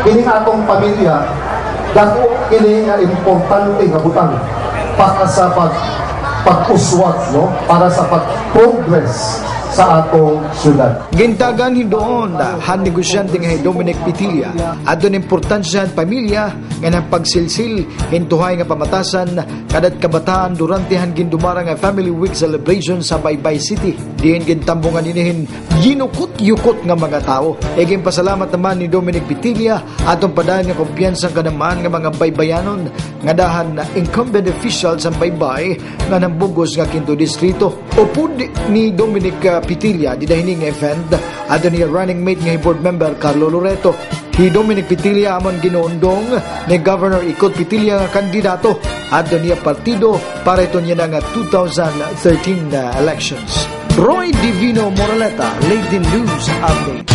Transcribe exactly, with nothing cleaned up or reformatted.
Kini nga atong pamilya, dako kini nga importante nga butang para sa pag-, pag-uswag, no? Para sa pag-progress sa atong syudad. Gintagan hin duon han negosyante nga hi Dominic Petilla adton importansya han pamilya ngan han pagsilsil hin tuhay nga pamatasan kadat kabataan durante han gindumara nga Family Week celebration sa Baybay City, diin gintambungan ini hin yinukot-yukot nga mga tawo. Iginpasalamat naman ni Dominic Petilla adton padayon nga kumpiyansa han kadam-an nga mga Baybayanon ngada han incumbent official han Baybay ngan han bug-os nga Kinto Distrito. Upod ni Dominic, ah, Petilla dida hini nga event, adton iya running mate nga hi Board Member Carlo Loreto. Hi Dominic Petilla amo an ginuundong ni Governor Ikot Petilla nga kandidato adton iya partido para hiton yana nga two thousand thirteen, ah, elections. Roy Divino Moraleta, Leyte News Update.